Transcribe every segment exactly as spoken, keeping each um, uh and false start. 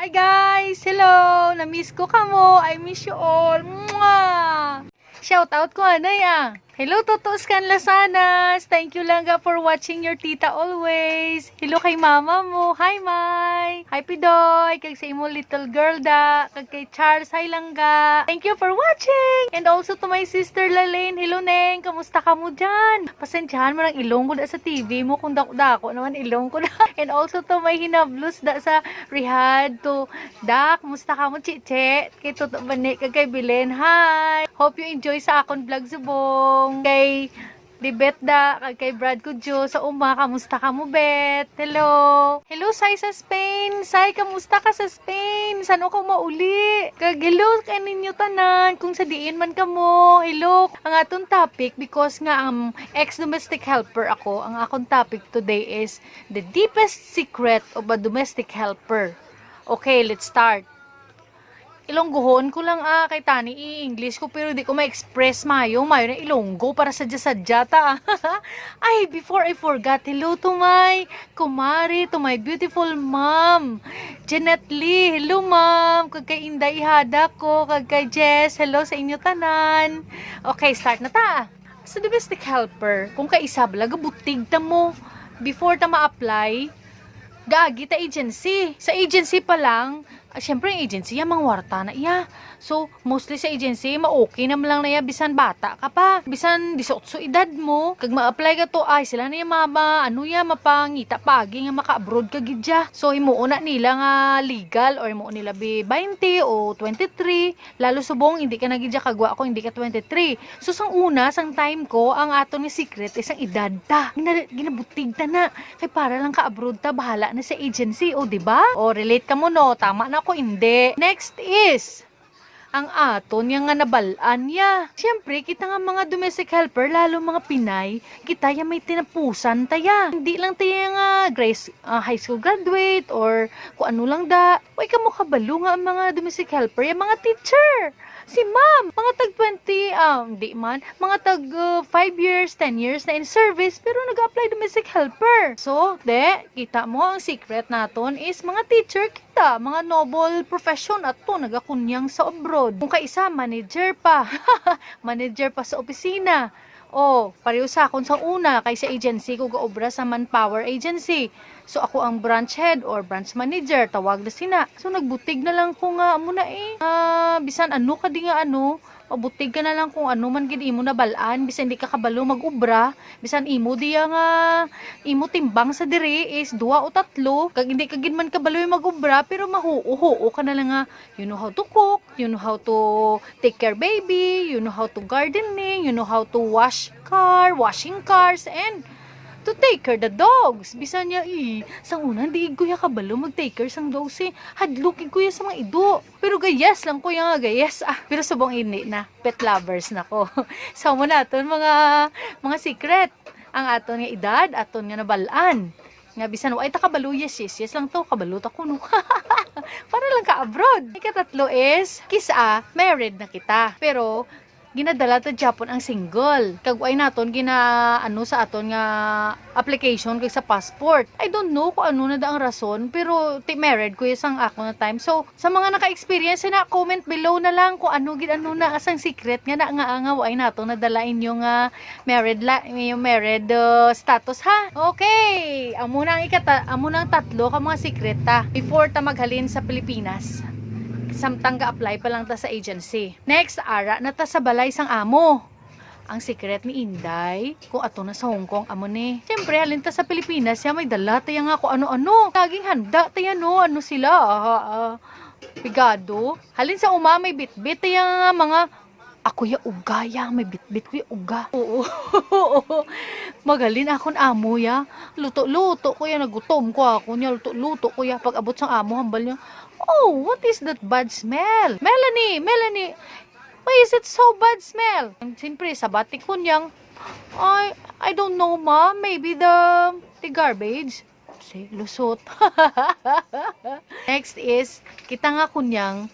Hi guys! Hello! Na-miss ko kamo! I miss you all! Mwah! Shout out ko anay ah! Hello, Tutos Kanlasanas! Thank you lang ga for watching your tita always! Hello kay mama mo! Hi, Mai! Hi, Pidoy! Kag sa imo little girl da! Kag kay Charles, hi lang ga! Thank you for watching! And also to my sister Lalaine, hello Neng! Kamusta ka mo dyan? Pasensyahan mo ng ilong ko da sa T V mo kung dako-dako naman ilong ko da. And also to my hinablos da sa Rihad, to Dak, musta ka mo, Chiche? Kay Toto Bani, kag kay Belen, hi! Hope you enjoy sa akon vlog subong. Kay Dibet da, kag kay Brad Kudyo, sa uma, kamusta ka mo, Bet? Hello! Hello, Sai sa Spain! Sai, kamusta ka sa Spain? San-o ka mauli? Kag hello kaninyo tanan, kung sa diin man kamo. Hello! Ang aton topic, because nga um, ex-domestic helper ako, ang akon topic today is the deepest secret of a domestic helper. Okay, let's start. Ilonggohon ko lang ah, kay tani i-English ko pero di ko ma-express mayo, mayo na Ilonggo para sadya-sadya ta. Ay, before I forgot, hello to my kumari, to my beautiful mom, Jeanette Lee. Hello ma'am, kag kay Inday Ihada ko, kag kay Jess, hello sa inyo tanan. Okay, start na ta. Sa domestic helper, kung kaisa bala gabutig ta mo before ta ma-apply, gaagi ta agency. Sa agency pa lang, ah, syempre ang agency ya mangwarta na iya. So, mostly sa agency, ma-okay naman lang na iya bisan bata ka pa. Bisan disiotso edad mo, kag ma-apply ka to, ay sila na iya mama, ano iya, mapangita paagi nga maka-abroad ka gid ya. So, himuon na nila nga legal or himuon nila bi twenty o twenty-three. Lalo subong, hindi ka na gid ya kagwa kung hindi ka twenty-three. So, sang una, sang time ko, ang aton nga secret is ang edad ta. Gina-, ginabutig ta na. Kay para lang ka abroad ta, bahala na sa agency, o, di ba? O, relate ka mo, no? Tama na ako, hindi. Next is, ang aton ya nga nabal-an ya. Siyempre, kita nga mga domestic helper, lalo mga Pinay, kita ya may tinapusan ta ya. Hindi lang ta ya nga grace, ah, high school graduate or kung ano lang da. Way kamo kabalo nga ang mga domestic helper ya mga teacher. Si ma'am, mga tag twenty, ah, hindi man, mga tag, uh, five years, ten years na in service, pero nag-apply domestic helper. So, de, kita mo, ang secret naton is mga teacher kita, mga noble profession ato nagakunyang sa abroad. Kung kaisa, manager pa. Manager pa sa opisina. Oh, pareho sa akon sang una, kay sa agency ko gaobra sa Manpower Agency. So, ako ang branch head or branch manager, tawag na sina. So, nagbutig na lang ko nga, amo na eh. Ah, bisan ano ka di nga ano, mabutig ka na lang kung ano man gid imo nabal-an, bisan di ka kabalo mag-obra, bisan imo diya nga, imo timbang sa diri is duha o tatlo, kag hindi ka gid man kabalo mag-obra, pero mahuo-huo ka na lang nga, you know how to cook, you know how to take care baby, you know how to gardening, you know how to wash car, washing cars, and to take care the dogs. Bisan niya, eh, sang una, di ko ya kabalo mag-take care sang dogs, eh. Hadlok ko ya sa mga ido. Pero gayas lang ko ya nga gayas, ah. Pero subong ini na, pet lovers na ko. So, mo naton mga, mga secret. Ang aton nga edad, aton nga nabal-an. Nga bisan, ay, ta kabalo, yes, yes, yes lang to, kabalo ta ko, no? Para lang ka abroad. Ikatatlo is, kisa, married na kita. Pero, ginadala ta gyapon ang single. Kag way naton gina-, ano sa aton nga application kag sa passport. I don't know kung ano na da ang rason, pero ti married ko ya sang ako na time. So, sa mga naka-experience na, comment below na lang kung ano gid ano na sang secret nga na nga, nga way naton nadala inyo nga married la-, yung married, uh, status ha. Okay, amo na ang ikata-, amo na ang tatlo ka mga secret ta before ta maghalin sa Pilipinas. Samtang ga-apply pa lang ta sa agency. Next, ara na ta sa balay sang amo. Ang secret ni Inday, kung ato na sa Hong Kong, amo ni. Siyempre, halin ta sa Pilipinas, ya may dala ta ya nga kung ano-ano. Laging handa ta ya, no? Ano sila? Ah, ah, pigado. Halin sa uma, may bitbit ta ya nga mga, ako ya uga ya, may bitbit ko ya uga. Oo. Magalin akon amo ya. Luto-luto ko ya, nagutom ko ako niya. Luto-luto ko ya. Pag abot sang amo, hambal niya, "Oh, what is that bad smell? Melanie, Melanie, why is it so bad smell?" Siyempre, sabat ko niyang, "I, I don't know, ma. Maybe the, the garbage." Si lusot. Next is, kita nga kunyang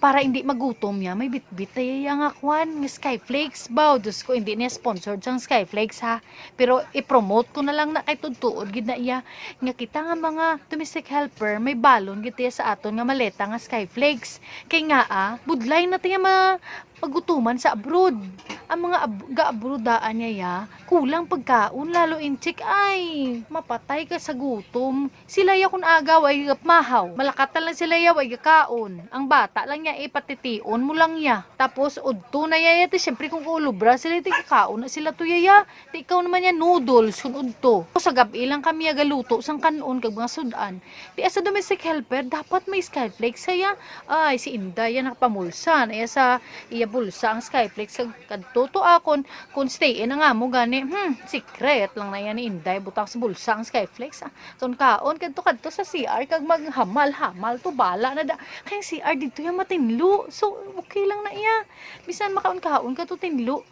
Para hindi magutom ya, may bitbit ta iya nga kwan, nga Skyflakes. Baw, Diyos ko, hindi niya sponsored sang Skyflakes, ha. Pero i-promote ko na lang na kay tuod-tuod gid na iya. Nga kita nga mga domestic helper, may balon gid iya sa aton nga maleta nga Skyflakes. Kay nga, ah, budlay na tiya ma-, magutuman sa abroad. Ang mga ab-, ga-abroad daan niya ya, kulang pagkaon, lalo inchik, ay, mapatay ka sa gutom. Sila ya kun aga, way gapmahaw. Malakat na lang sila ya, way gakaon. Ang bata lang ya, ipatition mo lang ya. Tapos, udto na ya, ya, ti, siyempre, kung ulubra sila, ti, kakaon na sila to ya, ya. Ti, ikaw naman ya, noodles, kun udto. Sa gab-i lang kami ya galuto sang kan-on kag mga sud-an. Ti, as a domestic helper, dapat may Skyflakes sa ya. Ay, si Inday ya, nakapamulsa na ya sa iya bulsa ang Skyflakes. Kag kadto to akon, kun stay-in ang amo gani, hmm, secret lang na ya ni Inday, butang sa bulsa ang Skyflakes, ah. Kaon-kaon kadto-kadto sa C R kag maghamal-hamal to, bala na da. Kay ang C R didto ya matinlo. So, okay lang na iya. Bisan makaon-kaon ka to tinlo.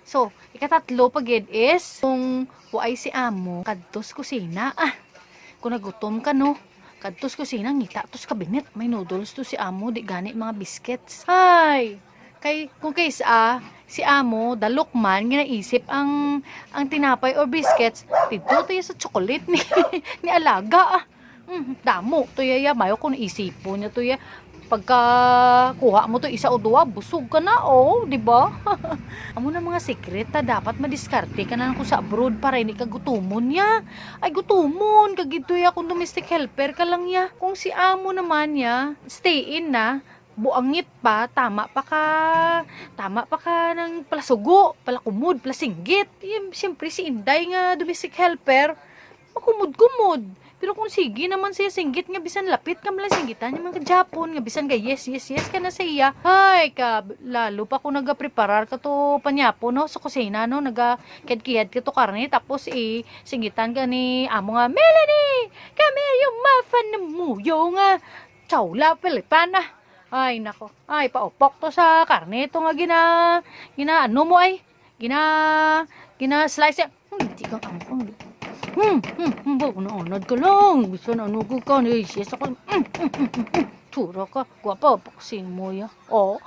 So, ikatatlo pa gid is kung waay si amo, kadto sa kusina. Ah, kung nagutom ka, no? Kadto sa kusina, ngita to sa kabinet. May noodles to si amo, di gani mga biscuits. Ay, kay, kung kaysa, si amo, dalok man, ginaisip ang, ang tinapay or biscuits, didto to ya sa chocolate ni, ni alaga, ah. Mm, damo to ya, ya. Mayo kung isipon niya to ya. Pagka kuha mo to isa o duwa, busog ka na, oh, di ba? Amo na mga secret, ta, dapat madiskarte ka na lang kung sa abroad para hindi ka gutumon ya. Ay, gutumon ka gid to ya kung domestic helper ka lang ya. Kung si amo naman ya, stay in na, buangit pa, tama pa ka, tama pa ka ng palasugo, palakumod, palasinggit. Yan, siyempre, si Inday nga domestic helper, makumod-kumod. Pero kung sige naman siya singgit nga bisan lapit ka man lang singgitan niya man ka Japon, nga bisan ga yes, yes, yes ka na sa iya. Ay, ka, lalo pa kung nagapreparar ka to panyapon, no, sa kusina, no, naga kiyad-kiyad ka to karne, tapos, eh, singgitan ka ni amo nga, "Melanie, come here, you muffin na muyo nga chawla, Pilipana." Ay, nako. Ay, paupok to sa karne to nga gina-, gina-, ano mo ay? Gina-, gina-slice. Hmm, di kang ampang. Hmm, hmm, hmm, ba, naanad ka lang. Bisan ano ko ka, ni, yes, ako. Hmm, hmm, hmm, hmm, hmm. Tsura ka. Gwapa, paksin mo ya. Oh.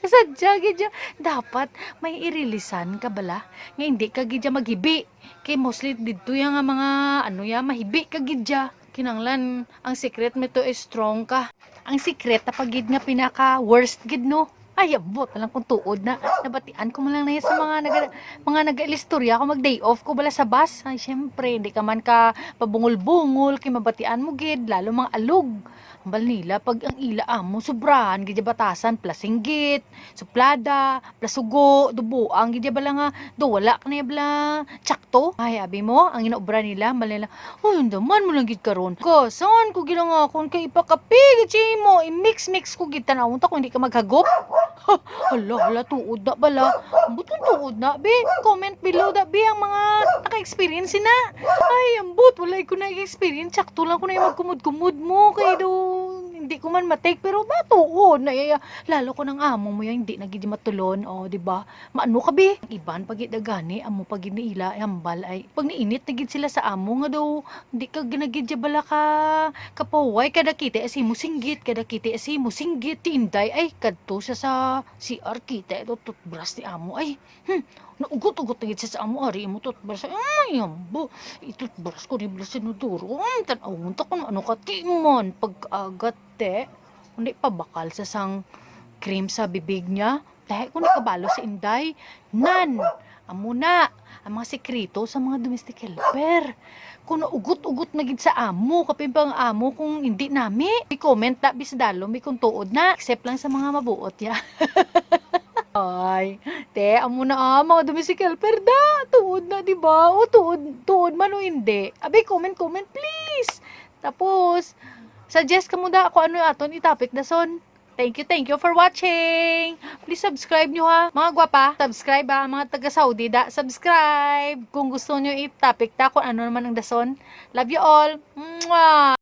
Sadya gid ya. Dapat may irilisan ka bala nga hindi ka gid ya maghibi. Kay mostly didto ya nga mga, ano ya, mahibi ka gid ya. Kinahanglan ang secret mo to is strong ka. Ang secret ta pa gid nga pinaka worst gid, no? Ay, ambot na lang kung tuod na. Nabatian ko man lang na sa mga naga-, mga nag-ilistorya ko, mag day off ko bala sa bus. Ay, syempre, hindi ka man ka pabungol-bungol, kay mabatian mo gid, lalo mga alog. Ambal nila, pag ang ila amo, sobrahan gid ya batasan, plasinggit, suplada, plasugo, dubuang gid ya bala nga, do wala ka na ya bala tsakto. Ay, abi mo, ang inaobra nila, ambal nila, "Uy, andaman mo lang gid karon. Kasan ko gid ang akon kay ipakapi gid sa imo, i-mix-mix ko gid, tan-awon ta kung hindi ka maghagop." Hala, hala, tuod na bala. Ambot kung tuod na, be. Comment below da, be, ang mga naka-experience na. Ay, ambot, wala ko na-experience. Sakto lang ko na yung magkumod-kumod mo. Kay do, hindi ko man matake, pero ba, tuod na, iya. Lalo ko nang amo mo yan, hindi na gid matulon, oh, di ba? Maano ka, be? Ang iban pa gid gani, amo pa gid ni ila, hambal ay. Pag niinit na gid sila sa amo nga daw, di ka ginagidya bala ka kapahuway, kada kita si mo singgit, kada kita si mo singgit, ti Inday, ay, kadto siya sa C R, kita ito, toothbrush ni amo, ay, hmm, naugot-ugot na gid siya sa amo, ari mo toothbrush, ay, ambo, i-toothbrush ko ni bala sinuduro, hmm, tan-awon ta kung ano ka, ti man, pag-agat, te, kundi pabakal sa sang cream sa bibig niya, Tahi ko ni kabalo si Inday. Nan, amo na ang mga sikreto sa mga domestic helper. Kung naugot-ugot na gid sa amo, kapin pang amo kung hindi nami. I-comment na, bis dalo, may kung tuod na. Except lang sa mga mabuot, ya. Ay, te, amo na, ah, mga domestic helper da. Tuod na, di ba? O, tuod, tuod man o hindi. Abi, comment, comment, please. Tapos, suggest ka mo da kung ano aton i-topic dason. Thank you, thank you for watching. Please subscribe nyo ha, mga gwapa. Subscribe ha, mga taga Saudi da. Subscribe kung gusto nyo i-topic ta kung ano naman ang dason. Love you all. Mwah!